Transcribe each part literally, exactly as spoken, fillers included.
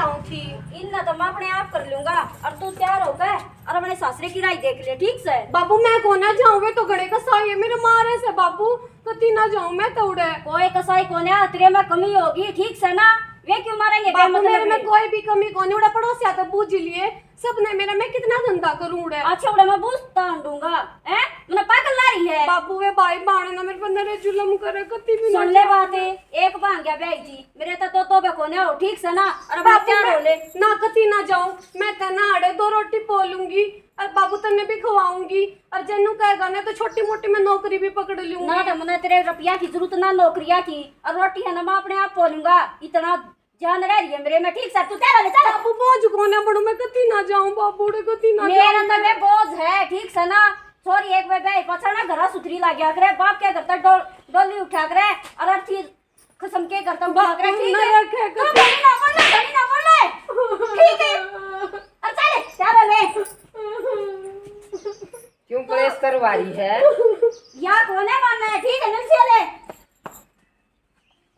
जाऊं थी। इन्ना तो मैं अपने आप कर लूंगा। और तू तैयार होकर और अपने सासरे की राय देख ले, ठीक से? बाबू, मैं को ना जाऊं, वे तो घणे कसाई है, मेरे मारे से बाबू, कती ना जाऊं मैं तो उड़े। कोई कसाई कोने, तेरे में कमी होगी, ठीक से ना? वे क्यों मारेंगे बाबू, बेमतलब मेरे में? कोई भी कमी कोनी, उड़े पड़ोसिया तो बूझ लिए, सबने मेरा मैं कितना धंधा करूं उड़े। अच्छा, उड़े मैं बूझता हूं दूंगा, हैं? मने पागल ला रही है। बाबू, वे भाई बाण ना मेरे पर नरे जुल्म करे, कती भी ना सुन ले जाऊं बात मैं। एक भांग्या ब्याही जी, मेरे तो दो दो बे कोने हो, ठीक से ना? और अब बाबू, तैयार हो ले। ना कती ना जाऊं मैं, ते ना अड़े दो रोटी पोलूंगी और बाबू तन्ने भी खवाऊंगी। और जन्नू कहेगा ना तो छोटी मोटी मैं नौकरी भी पकड़ लूंगी। ना तो मने तेरे रुपया की जरूरत ना नौकरिया की, और रोटी है ना मैं अपने आप पोलूंगा। इतना जान रह रही है मेरे में, ठीक से? तू तैयार हो ले, चल। बाबू, बोझ कोने बड़ू, मैं कती ना जाऊं बाबू रे, कती ना मेरा जाऊं तो मैं। मैं बोझ है, ठीक से ना? छोरी एक बे ब्याही पाछा ना घरा सुथरी लाग्या करे, बाप के घर तक डो-, डोली उठा करे, और हर चीज खसम के घर तक उठा करे, बापू ठीक ना है? रखे तू कभी। घड़ी ना बोल, घड़ी ना बोल, ठीक है? और चल, क्या बोले? क्यों कलेश करवा रही है? या कोने मानना है, ठीक है, मिल से ले।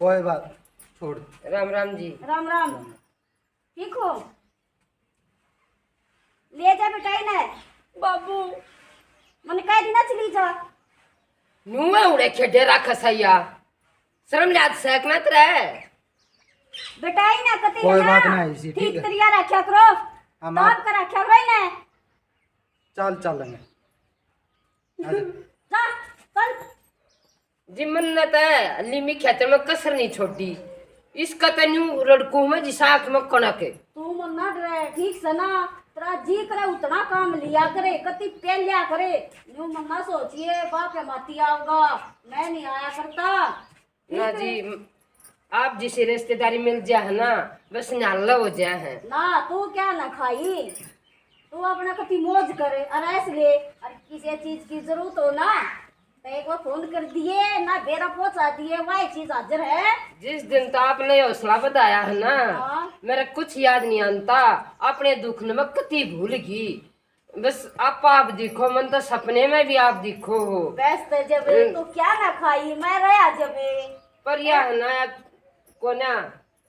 कोई बात, छोड़। राम राम जी। राम राम। ठीक हो? ले जा बेटा इन्हें। बाबू। मन कह दी ना चली जा। नुए उड़े खेडे रख सैया। शर्म लाज सैक ना तेरे। बेटा इन्हें कती कोई ना बात ना, इसी ठीक ठीक है। तरिया रखा करो। हम ताप आप कर रखा करो इन्हें। चल, चलेंगे। आजा। जा, चल। जी, मन्ने तो अली मी खेतर में कसर नहीं छोड़ी। इसका तो न्यू रड़कू में जिसा आँख में कणक है। तू मन्ना डरे, ठीक से ना? तेरा जी करे उतना काम लिया करे, कति पेल्या करे। न्यू मन्ना सोचिए, बाप के माती आओगा, मैं नहीं आया करता। ना जी, म-, आप जिसे रिश्तेदारी मिल जा है ना, बस न्याला हो जा है। ना, तू क्या ना खाई, तू अपना कति मौज करे, और ऐस ले, और किसी चीज की जरूरत हो ना, तो एक बार फोन कर दिए ना, बेरा पहुंचा दिए, वही चीज हाजिर है। जिस दिन तो आपने हौसला बढ़ाया है ना, हाँ। मेरा कुछ याद नहीं आता, अपने दुख न मैं कति भूल गई। बस आप, आप दिखो, मन तो सपने में भी आप दिखो हो। बस तो जब हम्म। तू क्या ना खाई, मैं रहा जब। पर यह है ना, कोना।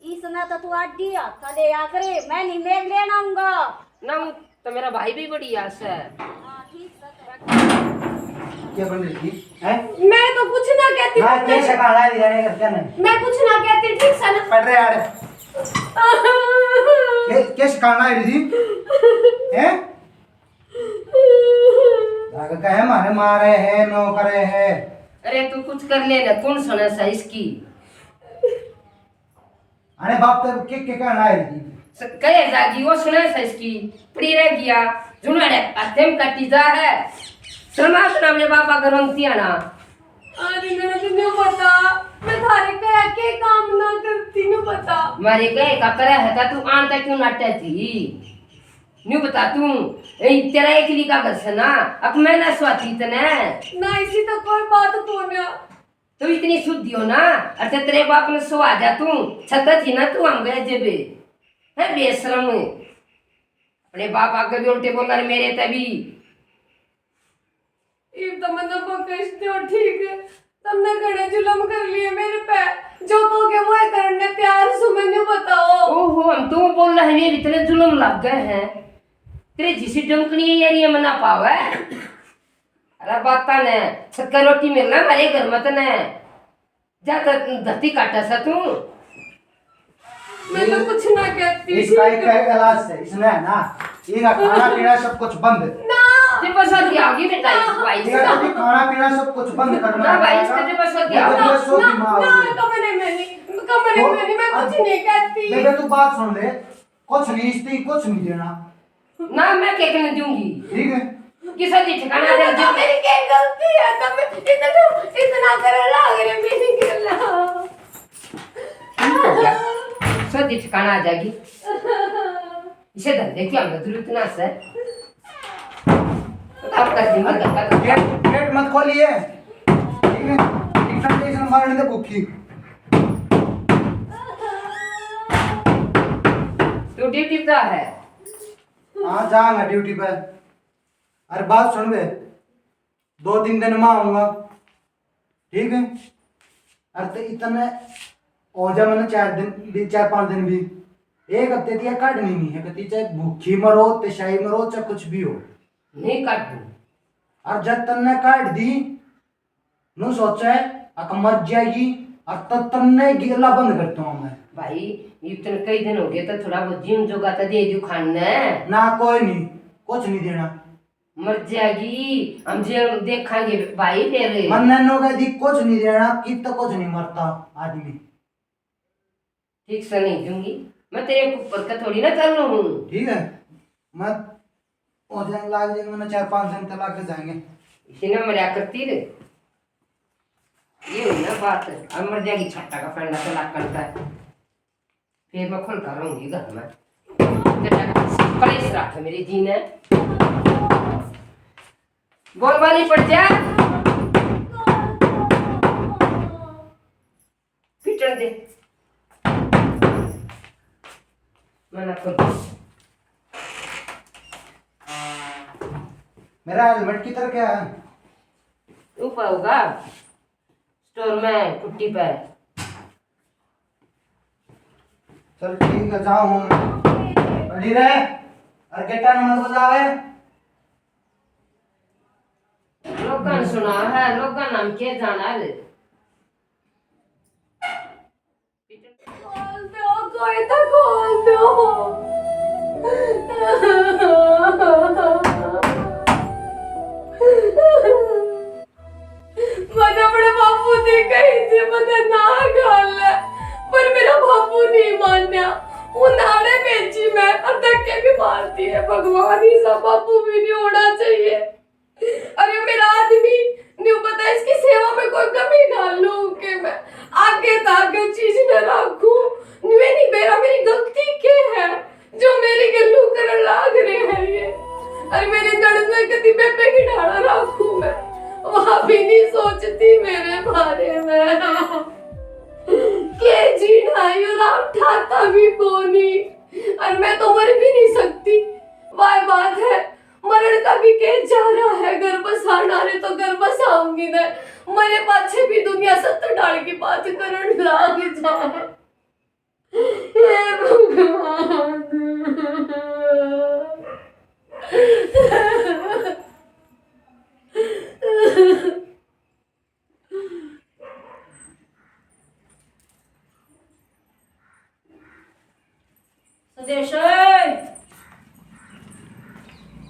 इसने तो तू आडी हाथा ले आ करे, मैं नहीं मेल लेना आऊंगा। ना, वो तो मेरा भाई भी बढ़िया से। हाँ, ठीक से। क्या बन रही थी? हैं? मैं तो कुछ ना कहती ना, थी। कैसे काला ही रहने का क्या नहीं? मैं कुछ ना कहती, ठीक से ना? पढ़ रहे यार। के-, कैसे काला है दीदी? हैं? अगर कहे मारे मारे है, नो करे है। अरे तू कुछ कर ले ना, कौन सुने सा इसकी? अरे बाप, तब के, के कहना है जी? स-, कहे जागी, वो सुने सा इसकी, पड़ी रह गया, जुनाड़े हत्ते में कटी जा है। शर्मा सुना अपने बापा का रोंती आना। अरे मेरे तो नहीं पता, मैं थारे कहे के काम ना करती, नहीं पता। मारे कहे का करे है, ता तू आन तक क्यों नाटे थी? न्यू बता तू, ए, तेरा एकली का घर से ना, अक मैं ना स्वाती तने। ना, इसी तो कोई बात कोन्या। तू इतनी शुद्धि हो ना, अच्छा तेरे बाप ने सो आ जा तू, छत थी ना तू, हम गए जेबे। है बेशरम। अपने बाप आगे भी उल्टे बोल रहे मेरे तभी। इब तो मन्ने बख्श दियो, ठीक है। तमने घणे जुल्म कर लिए मेरे पे, जो कहोगे वो ही करने तैयार सु, मैं न्यू बताओ। ओहो, हम तो बोल रहे हैं, ये इतने जुल्म लग गए हैं। तेरे जिसी डंकनी है यार, ये मना पावे। अरे बाता ने, छक्का रोटी मिलना हमारे घर में तने। जा त-, धरती काटा सा तू। मैं तो कुछ ना कहती। इसका एक का इलाज है, इसने है ना, इनका खाना पीना सब कुछ बंद। ना। जी बस होती होगी बेटा, इस भाई इसका इसका। कभी खाना पीना सब कुछ बंद करना ना भाई, इसका पड़ेगा। जी बस होती ये तो होगी। बस सो ना, बीमार ना, हो गई। कमरे में नहीं, कमरे वो में नहीं, मैं कुछ अब नहीं कहती। बेबे तू बात सुन ले, कुछ नहीं, इसकी कुछ नहीं देना। ना, मैं के कहने दूंगी। ठीक है। किसा जी ठिकाना दे तो दे। मेरी क्या गलती है? तब इतना, इतना करे लाग रहे मेरी गला। ठीक हो गया। सो जी ठिकाना आ जाएगी। इसे धंधे की हमें जरूरत ना से। आप कर देंगे धंधा तो। गेट, गेट मत खोलिए। ठीक है। इतना टेंशन मारने दे भूखी। तू ड्यूटी पे है? हाँ, जाऊंगा ड्यूटी पे। अरे बात सुन बे, दो तीन दिन में आऊंगा, ठीक है? अरे तो इतने हो जा, मैंने चार दिन भी, चार पांच दिन भी, एक हफ्ते दिया काटनी नहीं है, कती चाहे भूखी मरो, ते शाही मरो, चाहे कुछ भी हो। नहीं काटू। और जब तन्ने काट दी, नु सोचे, अक मर जाएगी, और तब तन्ने गिरला बंद करता हूँ मैं। भाई, इतने कई दिन हो गए, तो थोड़ा बहुत जीवन जोगा तो दे दू खाने। ना, कोई नहीं, कुछ नहीं देना। मर जाएगी, हम जेल देखांगे भाई फिर। मन्ने नो कह दी, कुछ नहीं देना, कित तक कुछ नहीं मरता आदमी। ठीक से नहीं दूंगी मैं, तेरे ऊपर का थोड़ी ना चल रहा हूँ। ठीक है, मैं हो जाए, लाग जाएंगे, मैंने चार पांच दिन तक लाग जाएंगे। इसी ना मरा करती रे, ये हुई ना बात। अब मर जाएगी, छट्टा का फंडा चला करता है, फिर मैं खुल कर रहूंगी घर में। तेरा कलेश रख मेरी जी ने। बोल बानी पड़ जा। पिटन दे। मना कर। मेरा हेलमेट किधर गया? ऊपर होगा, स्टोर में, कुट्टी पे। चल ठीक है, जाओ हूँ। रेडी रहे, और गेटा न मत बजावे। लोगन सुना है, लोगन नाम के जाना रे। खोल दो, कोई तो खोल दो। मैंने अपने बापू से कही थी, मैंने ना कर ले, पर मेरा बापू नहीं मान्या। वो नाड़े बेची मैं और धक्के भी मारती है। भगवान, ही सब बापू भी नहीं होना चाहिए। अरे मेरा आदमी, न्यू पता इसकी सेवा में कोई कमी डाल लूं के मैं आगे तागे चीज न रखूं। न्यू नहीं बेरा मेरी गलती के है जो मेरी गलू करन लाग रहे हैं ये। अरे मेरी दर्द में कदी बेबे की ढाला रखूं मैं, वहां भी नहीं सोचती मेरे बारे में। के जीना यो राम ठाता भी कोनी, और मैं तो मर भी नहीं सकती। वाह बात है, मरण का भी के जा रहा है, घर बसाना रे तो घर बसाऊंगी ना, मरे पाछे भी दुनिया सत्तर डाल की बात करण लाग जाए। हे भगवान। सुदेश,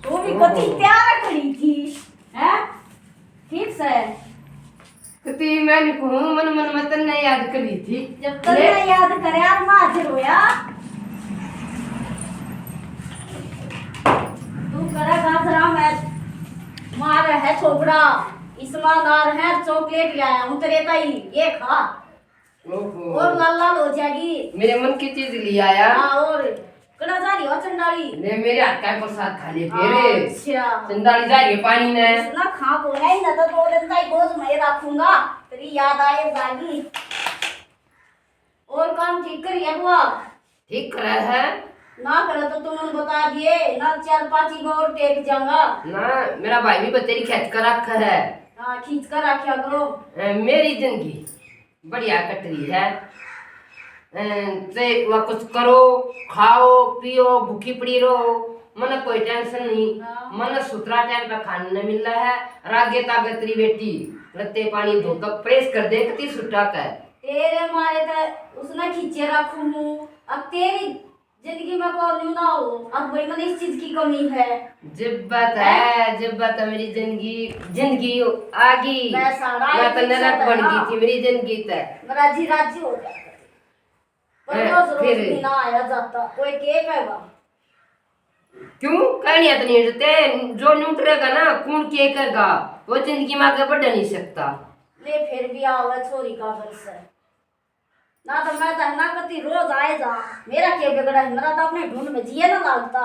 तू भी कति प्यार करी थी, हैं? ठीक से। कति मैं नहीं कहूँ, मन मन में तन्ने याद करी थी। जब तन्ने ले। याद करे यार, मैं हाजिर होया। तू करे गाजरा में मार है छोकरा, इसमा नार है, चॉकलेट ले आया हूँ तेरे ताई, ये खा। ओहो। और लाल लाल हो जाएगी। मेरे मन की चीज ले आया। हाँ, और कड़ा जा रही हो चंडाली? ले, मेरे हाथ का प्रसाद खा ले फिर। अच्छा। चंडाली जा रही है पानी ने। ना खा को नहीं ना, तो दो दिन का ही गोद में रखूंगा, तेरी याद आए जागी। और काम ठीक करिए बुआ? ठीक करे है। ना करे तो तुम बता दिए ना, चार पांच ही और टेक जाऊंगा। ना, मेरा भाई भी बतेरी खींच कर रखा है। हाँ, खींच कर रखा करो। ए, मेरी जिंदगी बढ़िया कट रही है। अ, ते वह कुछ करो, खाओ, पियो, भूखी पड़ी रहो, मने कोई टेंशन नहीं। हाँ। मने सुतरा टाइम पे खाने ने मिल रहा है। और आगे तागे तेरी बेटी लत्ते पानी धो के प्रेस कर दे, कती सुटा के। तेरे मारे तो उसने खींचे रखूं हूँ। अब तेरी जिंदगी में कौन न्यू ना हो, अब भाई मैंने इस चीज की कमी है। जब बात है, जब बात है मेरी जिंदगी, जिंदगी आगी। मैं सारा ना तो एक नरक साथ बन है गई ना। थी मेरी जिंदगी ते। मैं राजी, राजी हो जाता। पर हैं, रोज, रोज फिर? भी ना आया जाता, कोई के कहेगा? क्यों कहनी इतनी इज्जत है? जो न्यू टरेगा ना, कौन के कहेगा? वो जिंदगी में आगे बढ़ नहीं सकता। ले फिर भी आवे छोरी का घर से। ना तो मैं तो ना कती रोज आए जा, मेरा के बिगड़ा है, मेरा तो अपने ढूंढ में जिए ना लागता।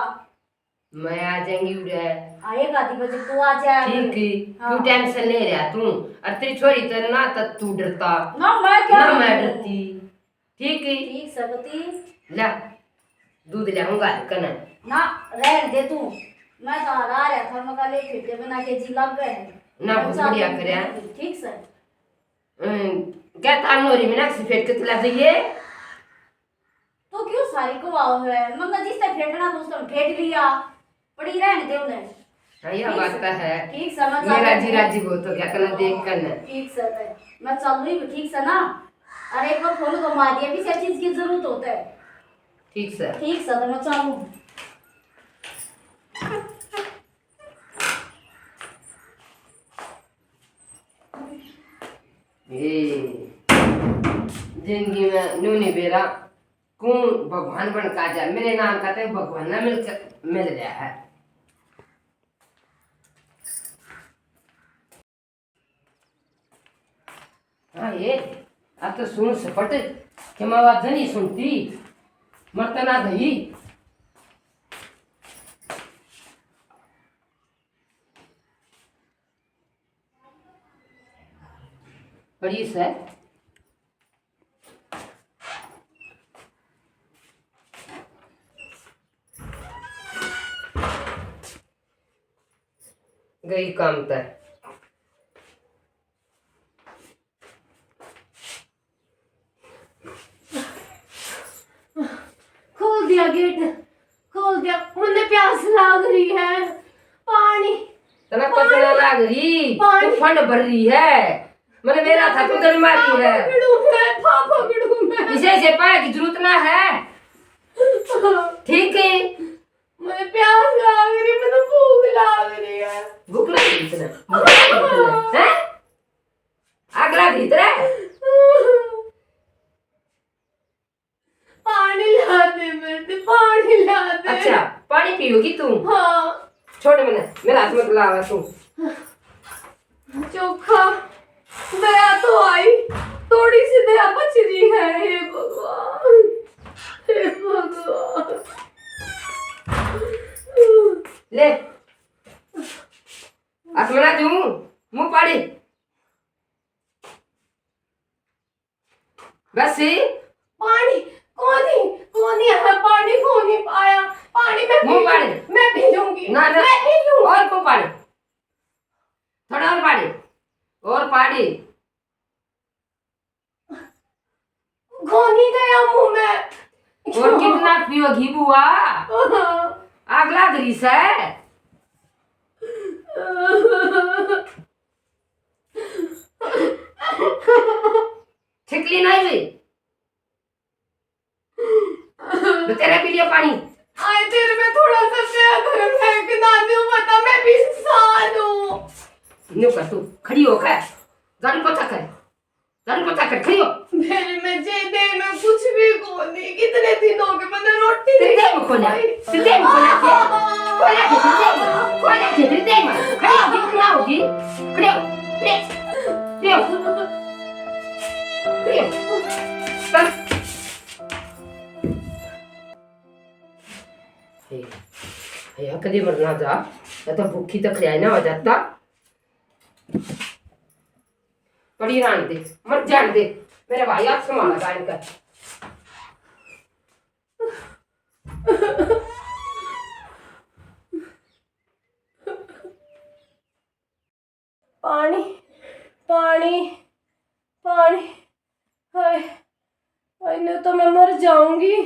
मैं आ जाएंगी उड़े। हाँ, एक आधी बजे तू आ जाया कर। ठीक है, हाँ। क्यों टेंशन ले रहा तू? और तेरी छोरी तो ना तो तू डरता। ना, मैं क्या ना, मैं डरूं? डरती। ठीक है। ठीक सकती। ला, दूध ले आऊंगा कने। ना, रहन दे तू। मैं तो आ रहा था, मैं कल एक घंटे बना के जी लग गए हैं। ना, मैं बहुत चाह बढ़िया दूंगी। करया। ठीक से। हम्म, क्या तार नोरी में ना से फेंक के चला जाइए। तो क्यों सारी को आओ है? मन्ने जिस तक फेंटना था, उस तक फेंट लिया। पड़ी रहने दे उन्हें। हाँ, यह ठीक बात से। तो है। ठीक से, मैं मेरा चालू जी हूँ। राजी बहुत हो गया, कना देख कर न। ठीक से, तो मैं चालू ही हूँ, ठीक से ना। अरे, एक बार फोन घुमा दिया, किसी चीज की जरूरत होता है। ठीक से। ठीक से, तो मैं चालू हूँ। ए, जिंदगी में न्यू नहीं बेरा, कौन भगवान बन का जा, मेरे नाम का तो भगवान ना मिल, मिल रहा है। हाँ ये, अब तो सुन सपट के माँ बाप नहीं सुनती, मरता ना दही। पड़ी से। गई काम तय। खोल दिया गेट, खोल दिया। मन्ने प्यास लाग रही है। पानी। तना पानी। पचना लाग रही, पानी। तू फंड भर रही है। मैंने मेरा था, तू गन मारी है। पकड़ू मैं, पा-, पकड़ू मैं। इसे, इसे पाए की जरूरत ना है। ठीक है। मैं प्यास लाग रही, मैं तो भूख लाग रही है। भूख लाग रही इतना? भूख लाग रही इतना? हैं? आग लाग रही तेरे? पानी ला दे, मैं ते पानी ला दे। अच्छा, पानी पियोगी तू? हाँ। छोड़ मैंने, मेरा हाथ मत लावा तू। चोखा, दया तो आई, थोड़ी सी दया बच रही है। हे भगवान, हे भगवान। ले, हाथ मना तू, मुंह पाड़ी। बस ही? पानी कोनी, कोनी है, पानी कोनी पाया। पानी मैं मुंह पी, पाड़ी। मैं पी लूंगी। ना, ना। मैं पी लूंगी। और को पाड़ी? थोड़ा और पाड़ी। और पाड़ी। कोनी गया मुंह में। और कितना पियोगी बुआ? आग लाग रही से। छिकली नहीं हुई। तो तेरे पी लिया पानी। आए तेरे में थोड़ा सा दया धर्म है कि दादी हूँ, बता, मैं भी इंसान हूँ। न्यू कर तू, खड़ी होकर झाड़ू पोछा कर, झाड़ू पोछा कर, खड़ी हो। मेरे में जे दे में कुछ भी कोनी, कितने दिन हो गए मैंने रोटी तेरे नहीं दे में खोला, खाई। तेरे दे में खोला के, खोला के, तेरे दे में, खोला के, तेरे दे में, खड़ी होगी, खड़ी होगी, खड़ी हो, खड़ी हो, खड़ी हो। खड़ी हो। चल। हे, हे, कदे मरना जा, या तो भूखी तो खियाई ना हो जाता। पड़ी रहन दे, मर जान दे, मेरे भाई हाथ संभाला गाड़ी का। पानी, पानी, पानी। हाय, हाय, न्यू तो मैं मर जाऊंगी।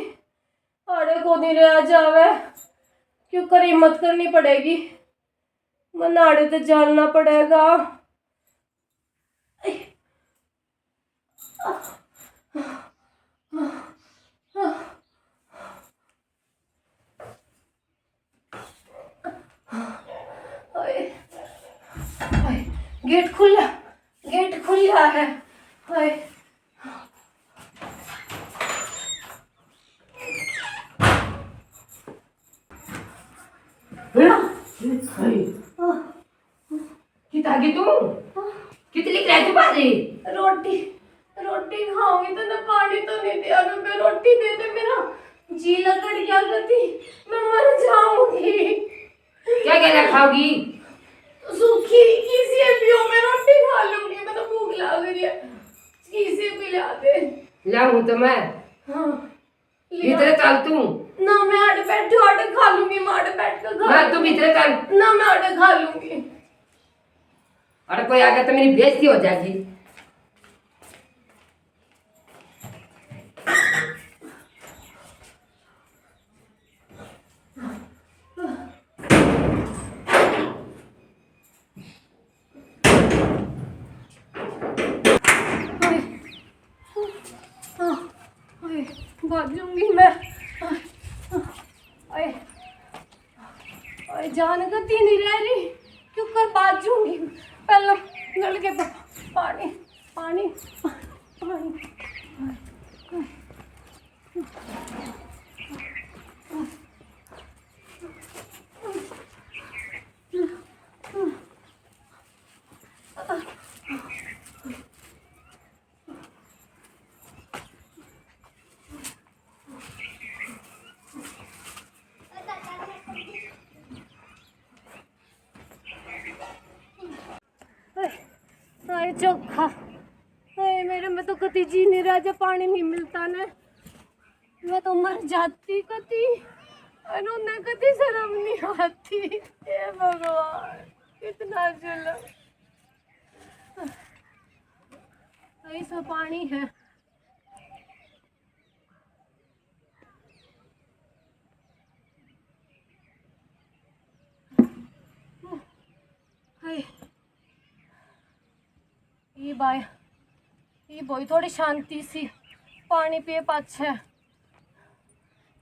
आड़े को नहीं रहा जावे, क्यों कर हिम्मत करनी पड़ेगी। मन्ने आड़े ते जाना पड़ेगा। हाय, हाय, गेट खुला, गेट खुला है। हाय। कित आ गई तू? कित लिख रहा है तू बाजी? रोटी, रोटी खाऊंगी तो ना, पानी तो नहीं दिया, ना मैं रोटी दे दे, मेरा जी लकड़ क्या करती, मैं मर जाऊंगी। क्या क्या खाओगी? सूखी किसी पियो में रोटी खा लूंगी, मैं तो भूख लग रही है। किसी भी ला दे। लाऊं तो मैं। हाँ। भीतर चल तू। ना, मैं आड़े बैठ, आड़े खा लूंगी, मैं आड़े बैठ के खा ना, तू भीतर चल। ना, मैं आड़े खा लूंगी। अरे, कोई आ गया तो मेरी बेइज्जती हो जाएगी। भाजूंगी मैं। ओए, ओए, जान कती नहीं रह रही, क्यों कर भाजूंगी। पहले नल के पा-, पानी, पानी, पानी। हाय चोखा, हाय मेरे में तो कति जी नहीं रहा जब पानी नहीं मिलता ना। मैं तो मर जाती कति, इन्होंने कति शर्म नहीं आती। हे भगवान, कितना जुल्म। ऐसा पानी है। हाय। ये बाय, ये बोई थोड़ी शांति सी, पानी पिए पाछे।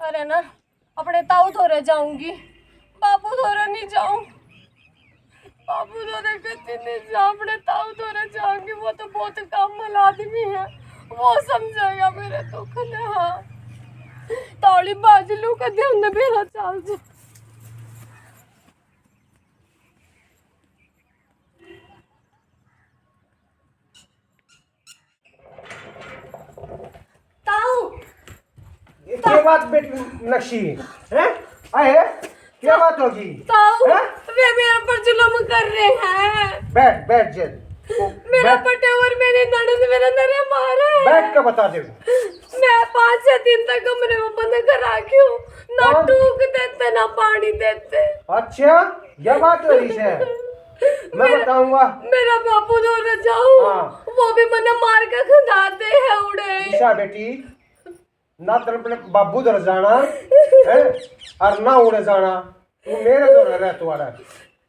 अरे ना, अपने ताऊ धोरे जाऊंगी, बाबू धोरे नहीं जाऊं। बाबू धोरे कति नहीं जाऊं, अपने ताऊ धोरे जाऊंगी। वो तो बहुत काम वाला आदमी है, वो समझेगा मेरे दुख ने। हाँ, ताली बाज लू कदे उन्हें बेरा चाल जा। ताऊ। ये क्या बात बेटी नक्शी? हैं? आए? क्या बात होगी? ताऊ, हैं? वे मेरे पर जुल्म कर रहे हैं। बैठ, बैठ जल्दी। मेरा बैठ। पटेवर, मेरी ननद मेरा नरे मारे हैं। बैठ के बता दे। मैं पाँच छह दिन तक कमरे में बंद कर रखी हूँ, ना कौन? टूक देते, ना पानी देते। अच्छा, ये बात हो रही है। मैं मेरा, बताऊंगा। मेरा बापू धोरे जाओ, हाँ। वो भी मने मार के खंडाते हैं उड़े। ईशा बेटी, ना तेरे अपने बाबू धोरे जाना है और ना उड़े जाना, तू मेरे धोरे रह, तू आड़े।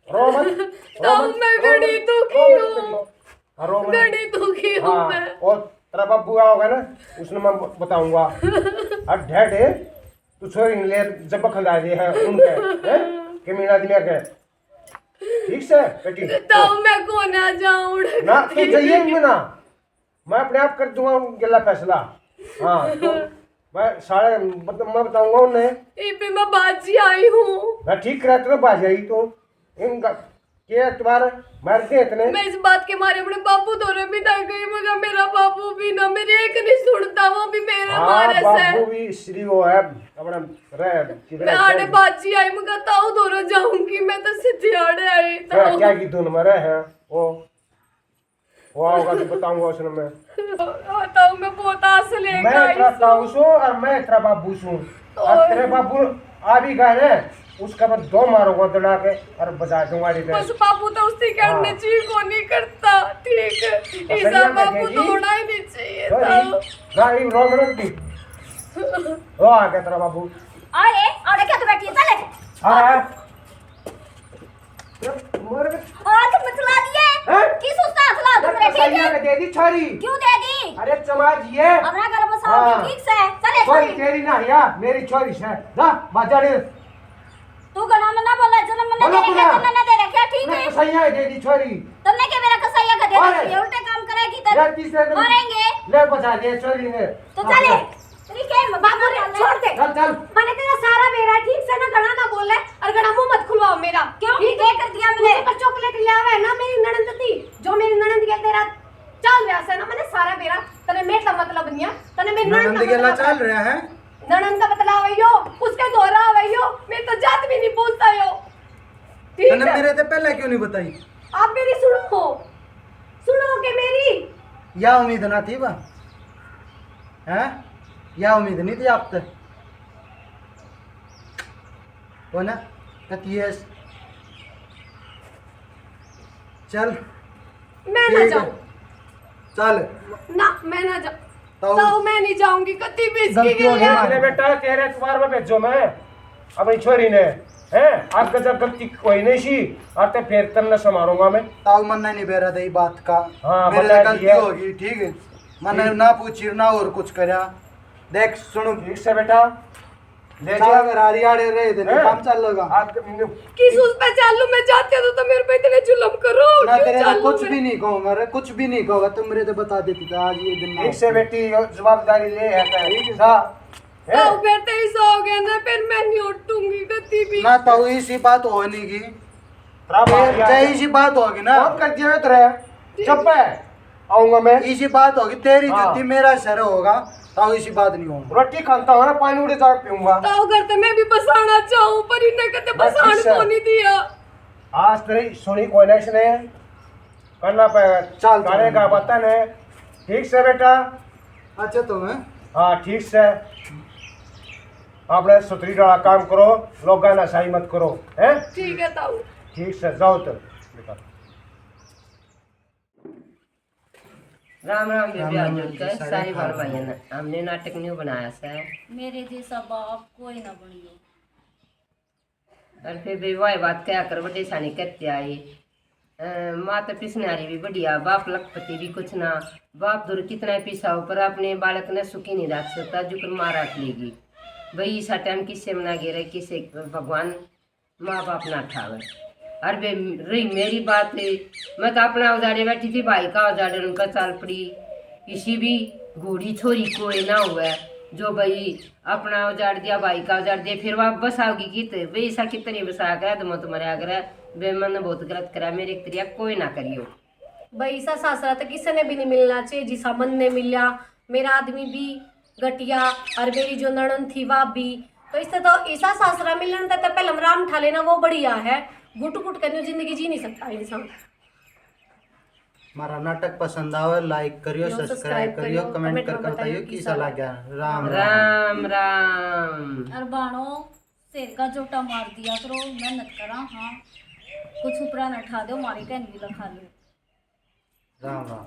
रो मत, रो तो मत, मैं रो घड़ी मत, दुखी रो मत हूँ। बेटी। हाँ, रो मत। घड़ी दुखी हूँ हाँ, मैं। और तेरा बाबू आओगा ना, उसने मैं ब-, बताऊंगा। हट, ढेड है, तू छोरी ने ले जब खंदा दे है उनके, हैं? के मीना दिया के। ठीक से, बेटी? तो मैं को ना जाऊं, ना, तू जाइए भी ना। मैं अपने आप कर दूंगा उन गला फैसला। हाँ, तो मैं सारे, मतलब, मैं बताऊंगा उन्हें। इबे मैं बाजी आई हूँ। मैं ठीक रहते तो बाजी आई तो। इनका के तुम्हारे मर गए इतने? मैं इस बात के मारे अपने बापू धोरे भी ना गई, मगर मेरा बापू भी ना, मेरी एक नहीं सुनता, वो भी मेरे हाँ, मारे से। बापू भी श्री वो है, अपना रह, मैं आड़े बाजी आई, मगर ताऊ धोरे जाऊंगी, मैं तो सीधी आड़े आई, क्या, ताऊ। क्या की धुन में रहे हैं वो? वो आओगा तो बताऊंगा उसने मैं। और ताऊ मैं बहुत आस लेके मैं आई तेरा सूं। ताऊ सूं और मैं तेरा बाबू सूं। और और तेरे बाबू आ भी गए ना, उसका मैं दो मारूंगा दड़ा के और बजा दूंगा रे। बस बाबू तो उसकी करने हाँ। जी को नहीं करता, ठीक है। बस ऐसा बाबू तो होना ही नहीं चाहिए था। ना, ये रो मत भी। वो आ गया तेरा बाबू। अरे, अरे क्या तू बैठी है? चले। हाँ। मर गए। हाथ मचला दिए। हैं? किस उसका हाथ ला तू मेरे, ठीक है? कसाइया के दे दी छोरी। क्यों दे दी? अरे चमाज ये। अपना घर बसाओ हाँ। ठीक से। चले छोरी छोरी। तेरी ना या, मेरी छोरी से। जा, बाजा ले। तू घणा मना बोला, जन्म मना बोलो दे रखा, तन्ने ना दे रखा, ठीक है? कसाइया दे दी छोरी। तन्ने के मेरा कसाइया का दे रखा, ये उल्टे काम करेगी तो मरेंगे। ले बचा ले छोरी ने। तो चले। ठीक है, बाबू रे, छोड़ दे। चल, चल। मैंने तेरा सारा बेरा ठीक से ना, घणा ना बोले और घणा मुंह मत खुलवाओ मेरा। क्यों? ठीक है? क्या कर दिया मैंने? तू तो चॉकलेट ले आवे है ना मेरी ननंद थी, जो मेरी ननंद के तेरा चल रहा है ना, मैंने सारा बेरा, तने मेरे का मतलब नहीं है, तने मेरी ननंद के ला चल रहा है। ननंद का मतलब है यो, उसके धोरा है यो, मैं तो जात भी नहीं बोलता यो। ठीक है? मेरे से पहले क्यों नहीं बताई? आप मेरी सुनो, सुनो के मेरी। या उम्मीद ना थी बा, हैं? या उम्मीद नहीं थी आप तक। हो ना? कतियस। चल। मैं ना जाऊं। चल। ना, मैं ना जाऊं। ताऊ। ताऊ, मैं नहीं जाऊंगी, कती भी इसकी गलती हो गई। अरे बेटा, तेरे अखबार में भेजो मैं अपनी छोरी ने, हैं? आज का जब गलती कोई नहीं सी, और ते फिर तन्ने समारूंगा मैं। ताऊ, मन्ने नहीं बेरा दे बात का। हाँ, मेरे से गलती होगी, ठीक है? मैंने ना पूछी, ना और कुछ करया। देख, सुनो। ठीक से बेटा, ले चल जा। घर आ रही आड़े रहे थे, हैं? काम चल लगा। आप किस उस पे चालू मैं जाती हूँ तो मेरे पे इतने जुल्म करो, ना, क्यों तेरे से चालू कुछ मैं? भी नहीं कहूंगा रे, कुछ भी नहीं कहूंगा। तुम मेरे तो बता देती तो आज ये दिन ना ठीक से होता। बेटी, जवाबदारी ले है तो ठीक है। जा। हैं? ताऊ, फिर तो ऐसा हो गया ना, फिर मैं नहीं उठूंगी कभी भी। ना ताऊ, इसी बात होने की। तेरा बाप फिर यार। जय इसी बात होगी ना। फोन कर दिया मैं तेरे। चुप है। आऊंगा मैं। इसी बात होगी, तेरी हाँ। जूती मेरा सर होगा, ताऊ इसी बात नहीं होगा। रोटी खाता हूँ ना, पानी उड़े जाके पीऊंगा। ताऊ, घर तो मैं भी बसाना चाहूँ, पर इन्हें कदे बस बसान ठीक है। को नहीं दिया। आज तेरी सुनी कोई ना इसने। करना पे चल, चल। करेगा वतन है। ठीक से बेटा। अच्छा तो है। हाँ, ठीक से। आपने सुथरी डाला काम करो, लोगा ना सही मत करो, हैं? ठीक है ताऊ। ठीक से, जाओ तो बेटा। राम राम बेबे, राम राम हाथ जोड़ के सारे सारे भाई भाई। ने, हमने नाटक न्यू बनाया सै। मेरे जैसा बाप कोई ना बनियो। अर फिर भी वाई बात कह्या कर, बड़े सानी कहते आई। अ, माँ तो पिसनारी भी बढ़िया, बाप लखपति भी कुछ ना। बाप धुर कितना पिसाओ, पर अपने बालक ने सुखी नहीं रख सकता, जुकर माँ रख लेगी। भाई, इसा टाइम किसे मना गेरे, किसे भगवान माँ बाप ना ठावे। अर बे, रही मेरी बात, मैं तो अपना उजाड़े बैठी थी, भाई का उजाड़े उनका चाल पड़ी। इसी भी घोड़ी छोरी कोई ना हुआ जो भाई अपना उजाड़ दिया, भाई का उजाड़ दिया, फिर वापस आओगी कित? बे, ऐसा कितनी बसा करे, तो मत मरया करे। बे, मैंने बहुत गलत करा, मेरे एक तरिया कोई ना करियो। भाई, ऐसा सासरा तो किसी ने भी नहीं मिलना चाहिए, जिसा मन ने मिला। मेरा आदमी भी घटिया और मेरी जो नणन थी, वह भी। तो इससे तो ऐसा सासरा मिलने तक तो पहले हम राम ठा लेना, वो बढ़िया है। घुट घुट कर न्यू जिंदगी जी नहीं सकता इंसान। हमारा नाटक पसंद आवे, like करियो, यो, subscribe subscribe करियो, करियो, comment comment करके में बताइयो बताइयो किसा किसा लगा। राम राम। राम राम। और बाणो, शेर का जोटा मार दिया करो, मेहनत करा, हाँ, कुछ ऊपरा न ठा दो, मारे कहन भी लखा लो। राम राम।